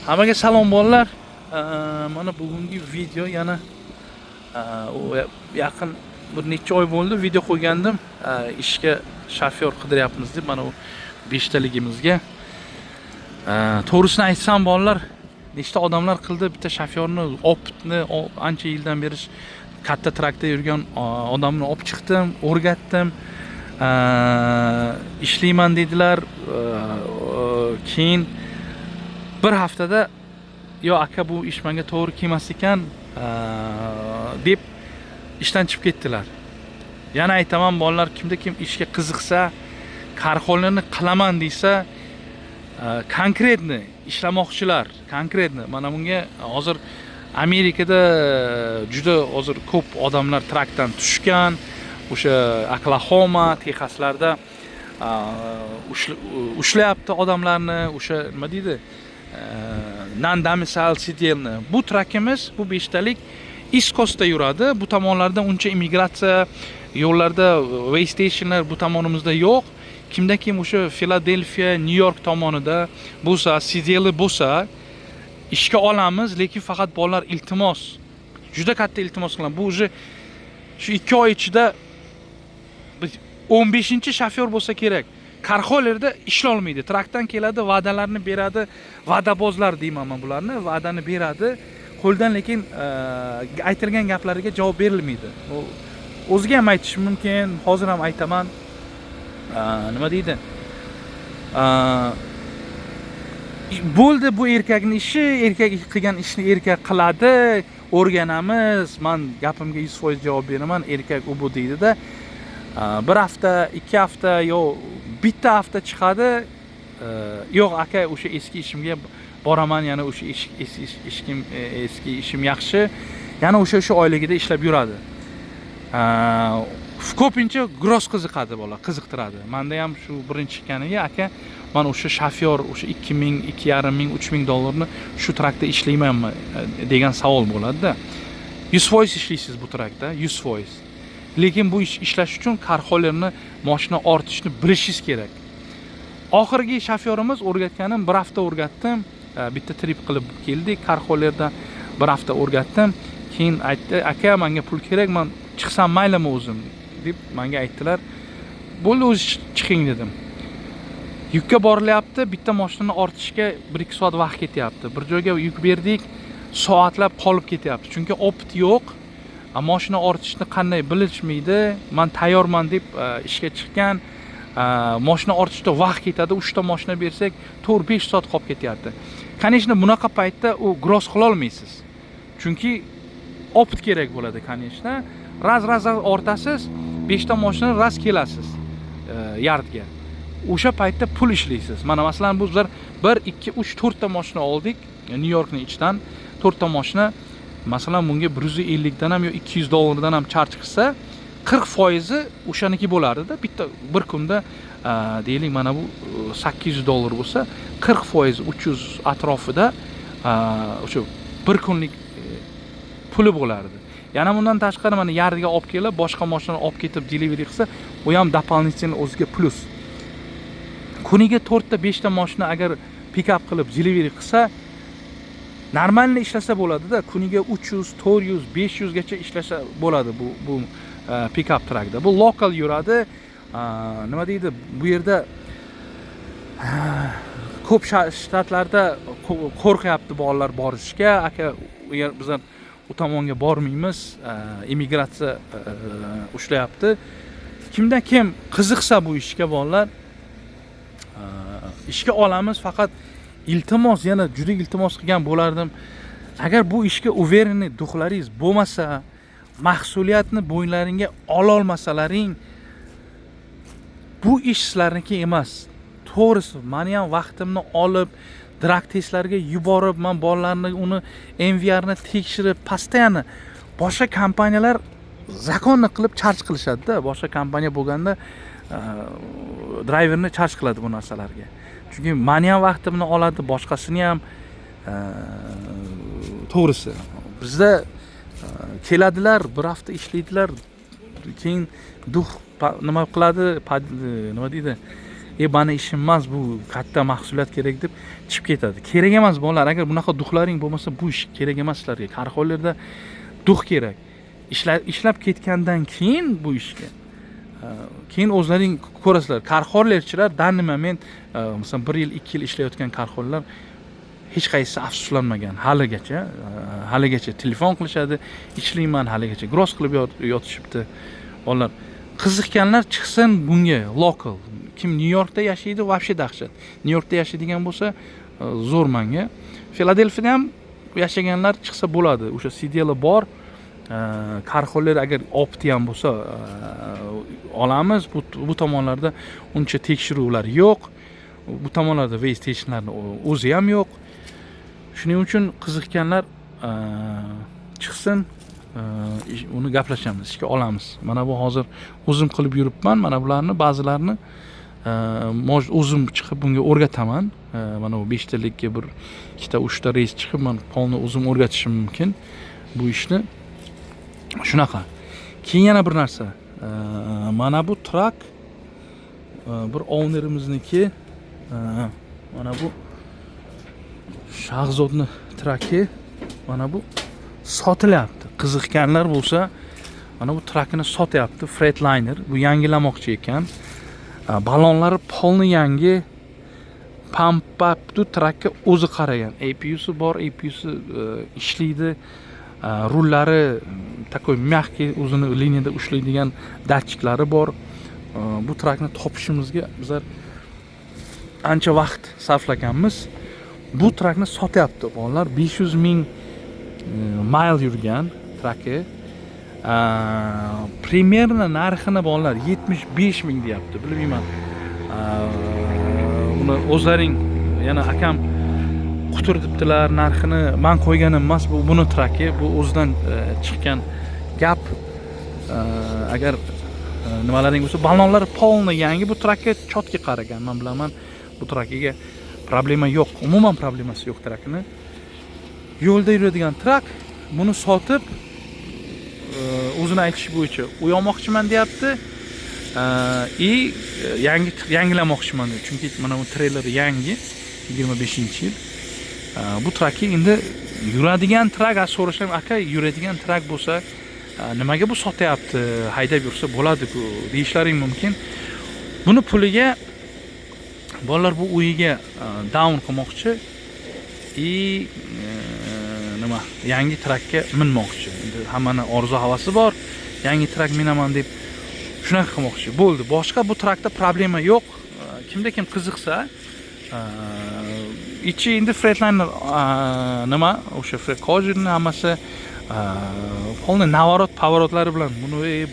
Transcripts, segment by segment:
Hammaga salom, bolalar. Mana bugungi video yana u yaqin bir necha oy bo'ldi, video qo'ygandim. Ishga shofyor qidiryapmiz deb, mana u beshtaligimizga. To'g'risini aytsam, bolalar, nechta odamlar qildi, bitta shofyorni опыт ni ancha yildan beri katta truckda yurgan odamni olib chiqdim, o'rgatdim. Ishlayman dedilar. Keyin bir haftada "Yo, aka, bu ish menga to'g'ri kelmas ekan", deb ishdan chiqib ketdilar. Yana aytaman, bolalar, kimda kim ishga qiziqsa, car haulerni qilaman desa, конкретно ishlamoqchilar, конкретно mana bunga hozir Amerikada juda hozir ko'p odamlar truckdan tushgan, o'sha Oklahoma, Texaslarda ushlayapti odamlarni, o'sha nima deydi, non-domicile CDLni. Bu truckimiz, bu beshtalik East Coastda yuradi. Bu tomonlarda uncha immigratsiya, yo'llarda weigh stationlar bu tomonimizda yo'q. Kimda kim o'sha Filadelfiya, Nyu York tomonida bo'lsa, CDLi bo'lsa, ishga olamiz, lekin faqat, bolalar, iltimos, juda katta iltimos qilaman. Bu уже shu 2 oy ichida biz 15 shofyor bo'lsa kerak. Car haulerda ishlolmaydi, truckdan keladi, va'dalarni beradi, va'dabozlar deyman man bularni, va'dani beradi qo'ldan, lekin aytilgan gaplariga javob berilmaydi. U o'ziga ham aytishim mumkin, hozir ham aytaman. Nima deydi, bo'ldi, bu erkakni ishi, erkak qilgan ishni erkak qiladi, o'rganamiz, man gapimga 100% javob beraman, erkak u bu deydida, bir hafta, 2 hafta yo bitta hafta chiqadi, "Yo'q, aka, o'sha eski ishimga boraman, yana o'sha ish, eski ishim, eski ishim yaxshi", yana o'sha oyligida ishlab yuradi. Ko'pincha gross qiziqadi bola, qiziqtiradi. Manda ham shu birinchi chiqqaniga, "Aka, man o'sha shofyor, o'sha 2000, 2,5 ming, 3000 dollarni shu truckda ishlaymanmi?" degan savol bo'ladida. 100% ishlaysiz bu truckda, 100%, lekin bu ish ishlash uchun car haulerni, moshina ortishni bilishingiz kerak. Oxirgi shofyorimiz, o'rgatganim, bir hafta o'rgatdim. Bitta trip qilib keldik car haulerda, bir hafta o'rgatdim, keyin aytdi: "Aka, manga pul kerak, man chiqsam maylimi o'zim?" deb manga aytdilar. "Bo'ldi, o'zi chiqing", dedim. Yukka borilyapti, bitta mashinani ortishga 1-2 soat vaqt ketyapti. Bir joyga yuk berdik, soatlab qolib ketyapti, chunki опыт yo'q, moshina ortishni qanday bilishmaydi. Man tayyorman deb ishga chiqqan, moshina ortishda vaqt ketadi, uchta moshina bersak, 4-5 soat qolib ketyapti. Конечно, bunaqa paytda u gross qilolmaysiz, chunki опыт kerak bo'ladi. Конечно, раз, раз, раз ortasiz beshta moshina, раз kelasiz yardga, o'sha paytda pul ishlaysiz. Mana, masalan, bizlar bir, ikki, uch, to'rtta moshina oldik Nyu Yorkni ichidan, to'rtta moshina. Masalan, bunga 150dan ham yo 200 dollardan ham charge qilsa, 40 foizi o'shaniki bo'lardida. Bitta bir kunda, deylik, mana bu 800 dollar bo'lsa, 40 foizi 300 atrofida, o'sha bir kunlik puli bo'lardi. Yana bundan tashqari, mana yardiga olib kelib, boshqa mashinani olib ketib, delivery qilsa, u ham дополнительно o'ziga plyus. Kuniga to'rtta, beshta moshina agar pikap qilib, delivery qilsa, нормально ishlasa bo'ladida, kuniga 300, 400, 500gacha ishlasa bo'ladi bu pikap truckda. Bu local yuradi. Nima deydi, bu yerda ko'p shtatlarda qo'rqyapti bolalar borishga. "Aka, u yer, bizlar u tomonga bormaymiz, immigratsiya ushlayapti". Kimda kim qiziqsa bu ishga, bolalar, ishga olamiz, faqat iltimos, yana juda iltimos qilgan bo'lardim, agar bu ishga уверенный дух laringiz bo'lmasa, mas'uliyatni bo'ynlaringga ololmasalaring, bu ish sizlarniki emas. To'g'risi, mani ham vaqtimni olib, drug testlarga yuborib, man bolalarni uni MVRni tekshirib, постоянно boshqa kompaniyalar законно qilib charge qilishadida. Boshqa kompaniya bo'lganda, driverni charge qiladi bu narsalarga, chunki mani ham vaqtimni oladi, boshqasini ham. To'g'risi, bizda keladilar, bir hafta ishlaydilar, keyin дух nima qiladi, nima deydi, Mani ishim emas bu, katta mahsulot kerak deb chiqib ketadi. Kerak emas, bolalar. Agar bunaqa дух laring bo'lmasa, bu ish kerak emas sizlarga. Car haulerda дух kerak. Ishlab ketgandan keyin bu ishga keyin o'zlaring ko'rasizlar. Car haulerchilar данный момент, masalan, bir yil, 2 yil ishlayotgan car haulerlar hech qaysisi afsuslanmagan haligacha. Haligacha telefon qilishadi, ishlayman, haligacha gross qilib yotishibdi bolalar. Qiziqqanlar chiqsin bunga. Local kim Nyu Yorkda yashaydi, вообще dahshat. Nyu Yorkda yashaydigan bo'lsa, zo'r manga. Filadelfiyada ham yashaganlar chiqsa bo'ladi, o'sha CDL bor. Car hauler agar опыт i ham bo'lsa, olamiz. Bu tomonlarda uncha tekshiruvlar yo'q, bu tomonlarda weigh stationlarni o'zi ham yo'q. Shuning uchun qiziqqanlar chiqsin, uni gaplashamiz, ishga olamiz. Mana bu hozir o'zim qilib yuribman mana bularni ba'zilarini, может, o'zim chiqib bunga o'rgataman. Mana bu beshtalikka bir, ikkita, uchta reys chiqib, man полный o'zim o'rgatishim mumkin bu ishni. Shunaqa. Keyin yana bir narsa, mana bu truck bir ownerimizniki, mana bu Shahzodni trucki, mana bu sotilyapti. Qiziqqanlar bo'lsa, mana bu truckini sotyapti. Freightliner bu, yangilamoqchi ekan. Balonlari полный yangi, pampa bu truckka o'zi qaragan, APUsi bor, APUsi ishlaydi. Rullari такой мягкий, o'zini liniyada ushlaydigan datchiklari bor. Bu truckni topishimizga bizlar ancha vaqt sarflaganmiz. Bu truckni sotyapti, bolalar. 500 000 mayl yurgan trucki. Примерно narxini bolalar 75 000 deyapti, bilmayman. Uni o'zlaring, yana akam quturtibdilar narxini, man qo'yganim emas bu, buni trucki bu, o'zidan chiqqan gap. Agar nimalaring bo'lsa, balonlar полный yangi, bu truckka четкий qaragan, man bilaman, bu truckiga problema yo'q, umuman problemasi yo'q truckini. Yo'lda yuradigan truck. Buni sotib, o'zini aytishi bo'yicha uy olmoqchiman deyapti и yangi yangilamoqchiman deyapti, chunki mana bu treyler yangi, 25-yil. Bu truckka endi yuradigan truck. So'rasham, aka, yuradigan truck bo'lsa, nimaga bu sotyapti, haydab yursa bo'ladi-ku, deyishlaring mumkin. Buni puliga, bolalar, bu uyiga down qilmoqchi и nima, yangi truckka minmoqchi. Endi hammani orzu havasi bor, yangi truck minaman deb, shunaqa qilmoqchi bo'ldi. Boshqa bu truckda problema yo'q. Kimda kim qiziqsa, ichi endi Freightliner, nima, o'sha кожаный, hammasi полный, наворот поворотлari bilan. Buni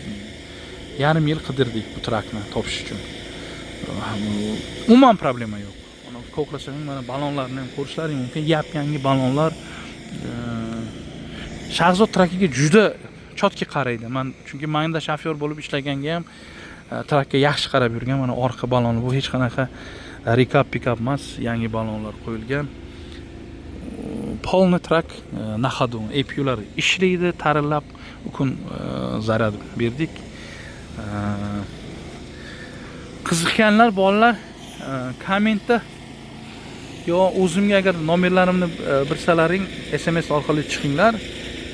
yarim yil qidirdik bu truckni topish uchun. Umuman problema yo'q. Mana xohlasang, mana balonlarni ham ko'rishlaring mumkin, yap yangi balonlar. Shahzod truckiga juda четкий qaraydi. Man chunki manda shofyor bo'lib ishlaganga ham truckka yaxshi qarab yurgan. Mana orqa baloni, bu hech qanaqa recap pikap emas, yangi balonlar qo'yilgan. Полный truck на ходу, APUlar ishlaydi tarillab. U kun zaryad berdik. Qiziqqanlar, bolalar, kommentda yo o'zimga, agar nomerlarimni bilsalaring, SMS orqali chiqinglar.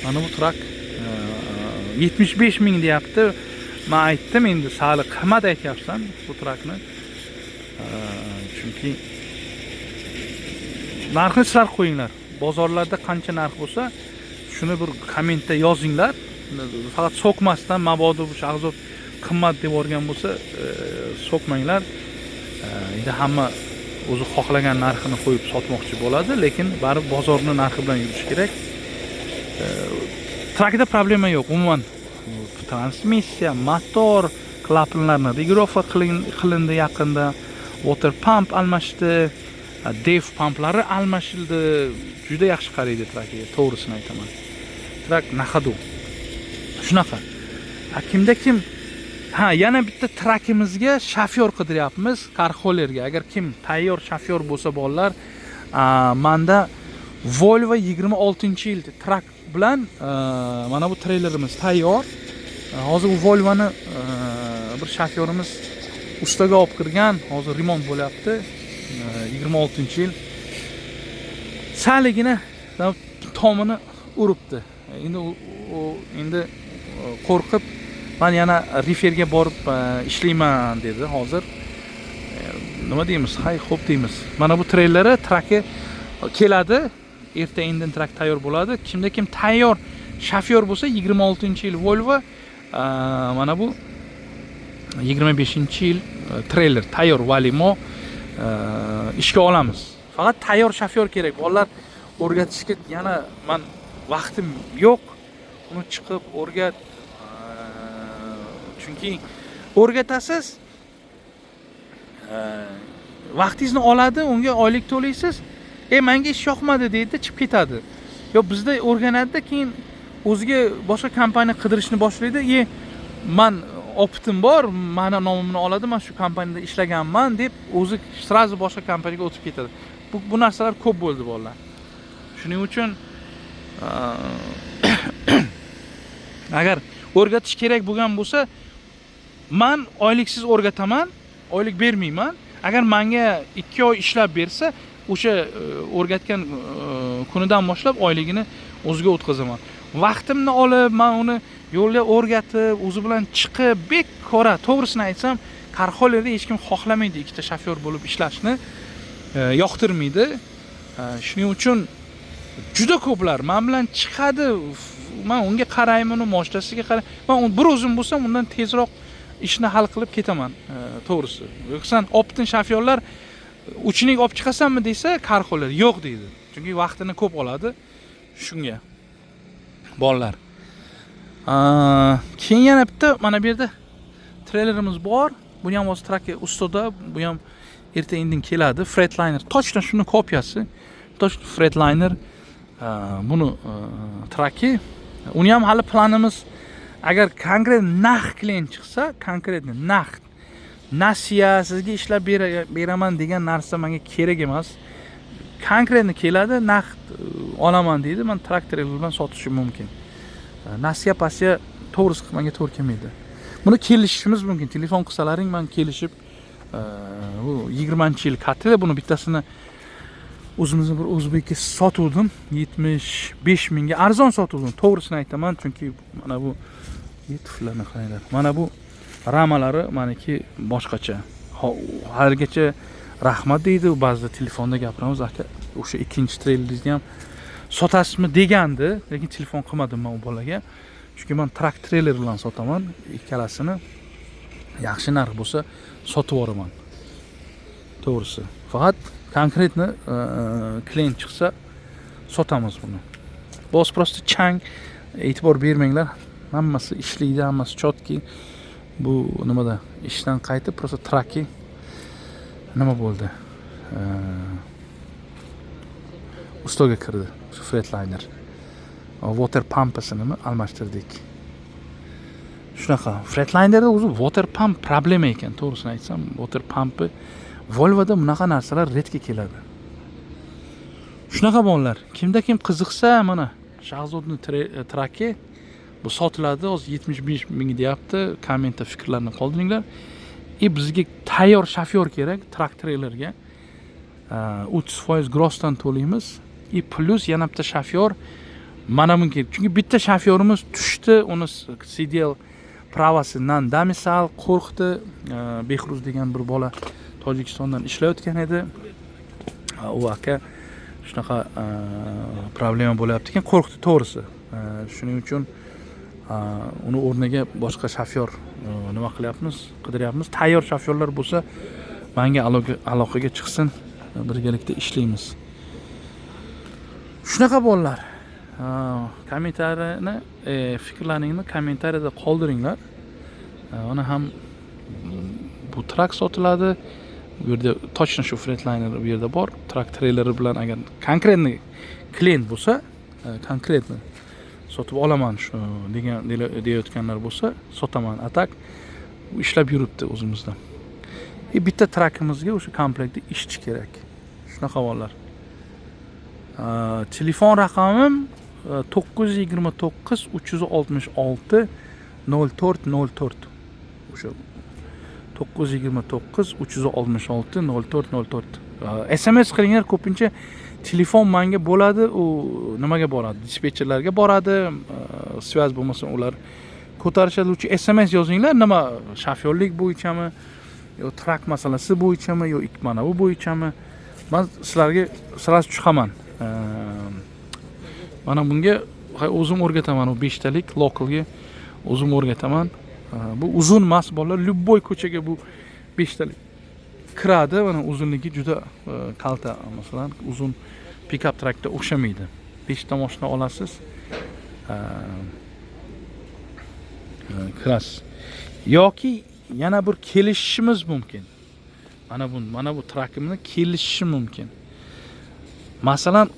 Mana bu truck 75 000 deyapti. Man aytdim, endi sal qimmat aytyapsan bu truckni, chunki narxini sizlar qo'yinglar. Bozorlarda qancha narx bo'lsa, shuni bir kommentda yozinglar, faqat so'kmasdan. Mabodo bu Shahzod qimmat deb yuborgan bo'lsa, so'kmanglar. Endi hamma o'zi xohlagan narxini qo'yib sotmoqchi bo'ladi, lekin baribir bozorni narxi bilan yurish kerak. Truckda problema yo'q umuman. Transmissiya, motor, klapanlarni регулировка qilindi yaqinda, water pump almashdi, DEF pumplari almashildi. Juda yaxshi qaraydi truckiga, to'g'risini aytaman. Truck на ходу. Shunaqa. A kimda kim, ha, yana bitta truckimizga shofyor qidiryapmiz, car haulerga. Agar kim tayyor shofyor bo'lsa, bolalar, manda Volvo 26-yil truck bilan mana bu treylerimiz tayyor. Hozir u Volvoni bir shofyorimiz Ustaga olib kirgan, hozir remont bo'lyapti. 26-yil salligina tomini uribdi. Endi u endi qo'rqib, man yana reeferga borib ishlayman dedi hozir. Nima deymiz? Hay, xo'p deymiz. Mana bu treyleri, traki keladi. Erta indin trak tayyor bo'ladi. Kimda kim tayyor shofyor bo'lsa, 26-yil Volvo, mana bu 25-yil treyler tayyor Valimo, ishga olamiz. Faqat tayyor shofyor kerak. Bolalar o'rgatishga yana man vaqtim yo'q. Uni chiqib o'rgat. Chunki o'rgatasiz, vaqtingizni oladi, unga oylik to'laysiz. Menga ish yoqmadi deydi, chiqib ketadi. Yo bizda o'rganadida, keyin o'ziga boshqa kompaniya qidirishni boshlaydi. Man опыт im bor, mani nomimni oladi, man shu kompaniyada ishlaganman deb o'zi сразу boshqa kompaniyaga o'tib ketadi. Bu narsalar ko'p bo'ldi, bolalar. Shuning uchun agar o'rgatish kerak bo'lgan bo'lsa, man oyliksiz o'rgataman, oylik bermayman. Agar menga 2 oy ishlab bersa, o'sha o'rgatgan kunidan boshlab oyligini o'ziga o'tkazaman. Vaqtimni olib, man uni yo'lda o'rgatib, o'zi bilan chiqib, bekora, to'g'risini aytsam, car haulerda hech kim xohlamaydi ikkita shofyor bo'lib ishlashni, yoqtirmaydi. Shuning uchun juda ko'plar men bilan chiqadi, man unga qarayman, u mashinasiga qarayman. Man bir o'zim bo'lsam, undan tezroq ishni hal qilib ketaman, to'g'risi. Yo'qsan опытный shofyorlar uchining olib chiqasanmi desa, car hauler yo'q deydi. Chunki vaqtini ko'p oladi shunga. Bolalar. Keyin yana bitta mana bu yerda treylerimiz bor. Buni ham hozir traki ustida, bu ham erta indin keladi. Freightliner, точно shuni kopiyasi. Точно Freightliner, buni traki. Uni ham hali planimiz, agar konkret naq klient chiqsa, конкретно naq nasiya sizga ishlab beraman degan narsa menga kerak emas. Конкретно keladi, naqd olaman deydi, man traktor bilan sotishim mumkin. Nasiya pasiya to'g'risi menga to'g'ri kelmaydi. Buni kelishishimiz mumkin. Telefon qilsalaring, man kelishib, bu 20-yil Cat, buni bittasini o'zimizni bir o'zbekka sotuvdim 75 mingga, arzon sotuvdim, to'g'risini aytaman, chunki mana bu tuflarni qaranglar. Mana bu ramalari maniki boshqacha. Haligacha rahmat deydi, ba'zida telefonda gapiramiz, aka, o'sha ikkinchi treyleringizni ham sotasizmi degandi, lekin telefon qilmadim man u bolaga. Chunki man trak treyler bilan sotaman ikkalasini. Yaxshi narx bo'lsa sotib yuboraman. To'g'risi. Faqat конкретно klient chiqsa sotamiz buni. Boz просто chang, e'tibor bermanglar. Hammasi ishlaydi, hammasi чётко. Bu nimada ishdan qaytib просто traki nima bo'ldi? Ustoga kirdi shu Freightliner. Water pumpasini almashtirdik. Shunaqa. Freightlinerda o'zi water pump problema ekan, to'g'risini aytsam, water pumpi Volvoda bunaqa narsalar редко keladi. Shunaqa bolalar. Kimda kim qiziqsa, mana Shahzodni traki bu sotiladi. Hozir 75 ming deyapti. Kommentda fikrlarni qoldiringlar. И bizga tayyor shofyor kerak trak treylerga. 30% grossdan to'laymiz. И плюс yana bitta shofyor mana bunga, chunki bitta shofyorimiz tushdi, uni CDL права si non-domicile, qo'rqdi. Behruz degan bir bola Tojikistondan ishlayotgan edi. U aka shunaqa problema bo'lyapti ekan, qo'rqdi to'g'risi. Shuning uchun uni o'rniga boshqa shofyor nima qilyapmiz, qidiryapmiz. Tayyor shofyorlar bo'lsa, manga aloqaga chiqsin, birgalikda ishlaymiz. Shunaqa bolalar. Kommentariyani, fikrlaringni kommentariyada qoldiringlar. Mana ham bu trak sotiladi. Bu yerda точно shu Freightliner bu yerda bor. Trak treyleri bilan agar конкретный klient bo'lsa, конкретно sotib olaman shu degan deyayotganlar bo'lsa, sotaman. А так ishlab yuribdi o'zimizda. И bitta trakimizga o'sha komplektda ishchi kerak. Shunaqa bolalar. Telefon raqamim 929 366 04 04. O'sha 929 366 04 04. 929 366 04 04. SMS qilinglar. Ko'pincha telefon manga bo'ladi, u nimaga boradi, dispetcherlarga boradi, связь bo'lmasa, ular ko'tarishadi. Лучше SMS yozinglar, nima, shofyorlik bo'yichami yo truck masalasi bo'yichami yo mana bu bo'yichami, man sizlarga сразу chiqaman. Mana bunga o'zim o'rgataman, u beshtalik localga o'zim o'rgataman. Bu uzun emas, bolalar, любой ko'chaga bu beshtalik kiradi. Mana uzunligi juda kalta, masalan, uzun pikap truckda o'xshamaydi. Beshta moshina olasiz, kirasiz yoki yana bir kelishishimiz mumkin. Mana bu truckimni kelishishi mumkin. Masalan,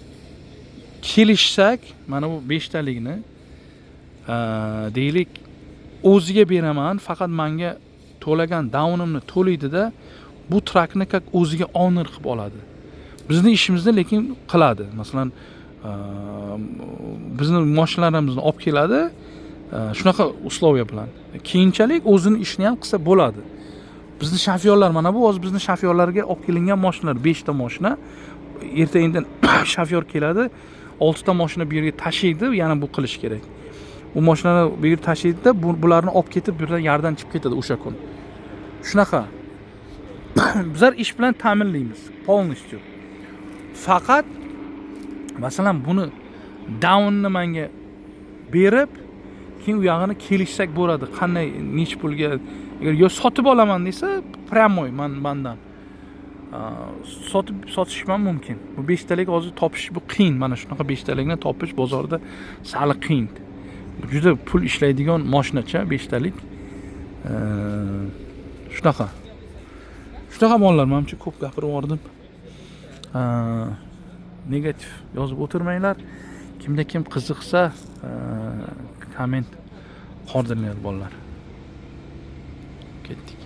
kelishsak, mana bu beshtalikni, deylik, o'ziga beraman, faqat manga to'lagan downimni to'laydida, bu truckni как o'ziga owner qilib oladi. Bizni ishimizni lekin qiladi. Masalan, bizni mashinalarimizni olib keladi, shunaqa условия bilan. Keyinchalik o'zini ishini ham qilsa bo'ladi. Bizni shofyorlar, mana bu hozir bizni shofyorlarga olib kelingan mashinalar, beshta mashina. Erta indin shofyor keladi, oltita mashina bu yerga tashiydi, yana bu qilish kerak. U mashinalarni bu yerga tashiydida, bularni olib ketib, bu yerdan yardan chiqib ketadi o'sha kun. Shunaqa. Bizlar ish bilan ta'minlaymiz полностью. Faqat, masalan, buni downni manga berib, keyin u yog'ini kelishsak bo'ladi. Qanday, nechi pulga, agar yo sotib olaman desa, прямой mandan sotishim ham mumkin. Bu beshtalik hozir topish bu qiyin. Mana shunaqa beshtalikni topish bozorda sal qiyin. Bu juda pul ishlaydigan moshinacha beshtalik. Shunaqa. Shunaqa bolalar, manimcha, ko'p gapirib yubordim. Negativ yozib o'tirmanglar. Kimda kim qiziqsa, komment qoldiringlar, bolalar. Ketdik.